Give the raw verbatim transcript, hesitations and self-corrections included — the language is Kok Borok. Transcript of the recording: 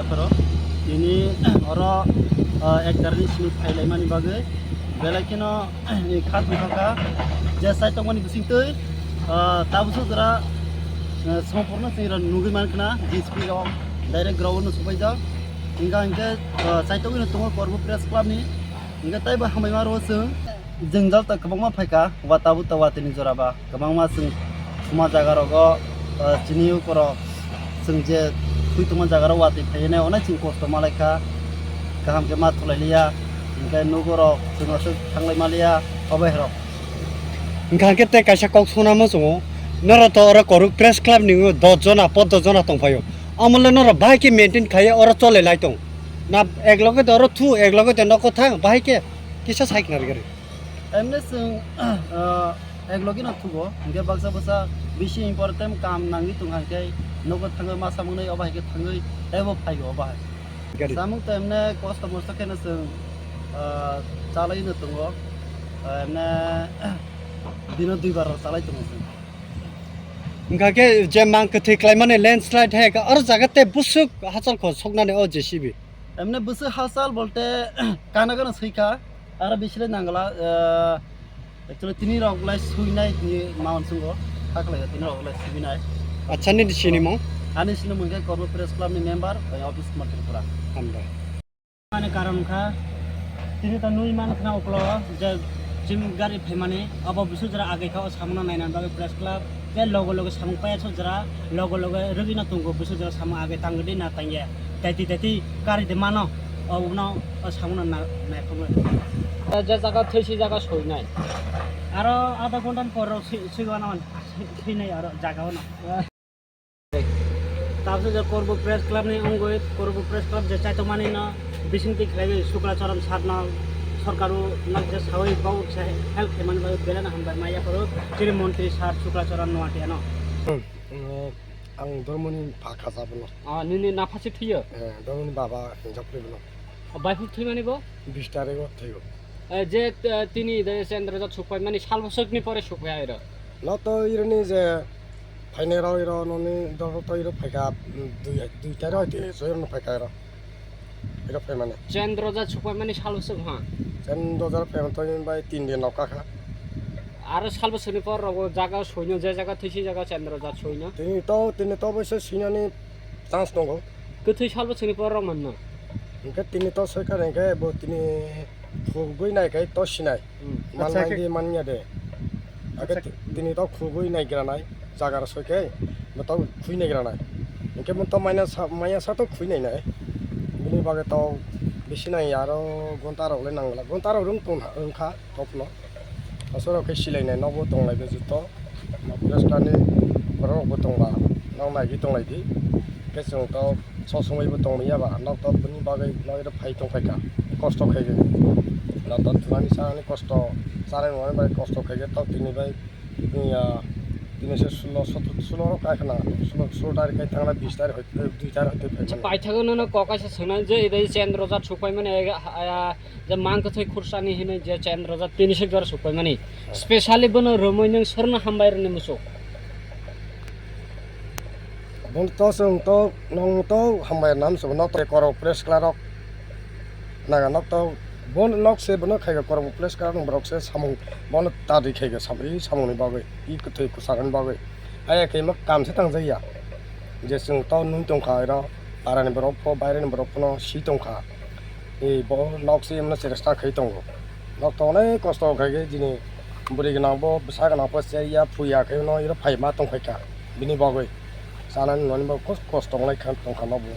Tini oro, ah, ek tarikni simi phailaimani bagwi belai kheno, eh, kha tongkha kha. Je sai tongmani bisingtwi, ah, tabuksa jora, eh, sompurno chwng rok nugwi mankha na, D S P rok direct ground no supaijak. Hingkha hinkhe, ah, sai tongwino tongo Kormo Press Club ni. Hingkhe taibo hambai ma rwo chwng. Jwngjal ta kwbangma phaikha, wa tabuk ta watwi ni jora ba. Kwbangma chwng thuma jaga rogo, ah, chini ukorok chwng je thwi tongma jaga rok watwi phaiwi nai, onek chwng kosto malaikha, kaham khe ma thulailiya, hinkhe nugo rok chwng aswk thanglai maliya, obo hai rok. Hinkha khe tei kaisa kok suna muchungo, norok to oro Kormo Press Club ni dos jona, poddo jona tongphaio, omo le norok bahai khe maintain khaiwi oro chole lai tong, na ek loge de oro thu, ek loge de nogo thang, bahai khe kisa sai khna rwgwi rw. Emne chwng, ah, ek logi no thugo, hinkhe baksa baksa bisi important kam nangwi tongkha, hinkhe nogo thangwi ma samung nai, obo hai khe thangwi teibo phaigo obo hai. Gari. Samung to emne kosto mosto kheno chwng, ah, chalai no tongo, ah, emne dino duibar rok chalai tongo chwng. Hingkha khe je mang kwthwi klaimani landslide hai khe oro jaga tei bwswk hachal kho soknani o J C B. Emne bwswk hachal bolte kana gana swikha, aro bisile nangla, ah, actually tini rok lai suinai ni mawan sungo, hakhlai tini rok lai suinai. Acha, nini sinimung? Ani sinimung khe Kormo Press Club ni member, eh, office Kumar Tripura. Hambai. Ani karon kha, tini to nui man khna uklo je chim gari phaimani, abo bwswk jora agai kha o samono naina bagwi Press Club, je logo logo samung paya suk jora, logo logo rwgwino tongo bwswk jora samung agai tangdi na tangya, taiti taiti kari de mano, obono o samono na-, naikhogwi. Je jaga thwisi jaga soinai, aro adha ghonta ni por rok si-, sigwano thwi-, thwinai aro jaga ono. Tabuksa je Kormo Press Club ni wngwi, Kormo Press Club je chaitokmani no bisingtwi khlaiwi Sukla Charan sir no sorkar o noksa sawi bo kisa help khaimani bagwi belai no hambai ma yapharo chini montri sir Sukla Charan Noatia no. Hmm, ang Dormoni pha kha sa bono. Ah, nini napha se thwiyo? Eh, Dormoni baba hinjak phai bono. O bai phung thwimani bo? Bis tarikh o thwiyo. Eh, je, eh, tini de Chandra Jat sukpai mani sal bwswk ni pore sukpai airo. No to ironi je phainai rok iro noni doro to iro phaikha, mm, dui, dui tarikh hoite, so iro phaikha iro. Iro phaimani. Chandra Jat sukpai mani sal bwswk ha? Chandra Jat phaimani to bai tin din rok kakha. Aro sal bwswk ni por rogo jaga soino je jaga thwisi jaga Chandra Jat soino. Tini to, tini to boise sinani chance tongo. Kwthwi sal bwswkni por rok manno. Hwnkhe tini to soikar hwnkhe bo tini khugwi nai khai to sinai. Hmm. Man Acha, nai khe di manya de. Hwnkhe Acha. Ti-, tini to khugwi nai granai jaga rok soikhe bo to khwi nai granai. Hwnkhe bo to manya sa, manya sa to khwi nai nai. Bini bagwi to bisi nai aro gonta rok le nangla. Gonta rok rwng tong, rwng kha. Topno. Aswk rok khe silainai nokbo tonglai be joto. Press club ni borok rok bo tongla. Nok naigwi tonglai di. Khe chwng to so somoi bo tongmani ya ba. Nok to bini bagwi nok ero phai tong phaikha. Kosto khaigwi. Nok to thwlani sanani kosto. Chanani nwnani bai kosto khaigwi. Tok tini bai, ya, tini se sulo, sotro, sulo rok kai khna. Sulo, sulo tarikh kai thangna bis tarikh hoi, dui tarikh hoi tei phai mano. Paithago nono kok kaisa swngnai je, ede Chandra Jat sukpai mani, ega, aya, je mang kwthwi khursani hinwi je Chandra Jat tini se jora sukpai mani. Specially bono romwi nwng sorno hambai rwni muchuk? Bono to chwng to, nwng to hambai rwna muchuk, nok to Kormo Press Club rok naga nok to, bono nok se bono khai Kormo Press Club rok, borok se samung bono ta rwi khai samung, samung ni bagwi, i kwthwi kwchangni bagwi. Aya khe ma kam se tang jak ya. Je chwng to nung tong kha ero, para ni borok pho, baire ni borok pho no si tong kha. E bo nok se emno cheresta khai tongo. Nok to onek kosto khai khe jini bwrwi gwnang bo, bwsa gwnang bo se ya phu ya khe no ero phai ma tong khai kha. Bini bagwi chanani noni bagwi kos-, kosto wnglai kha tong kha nok bo.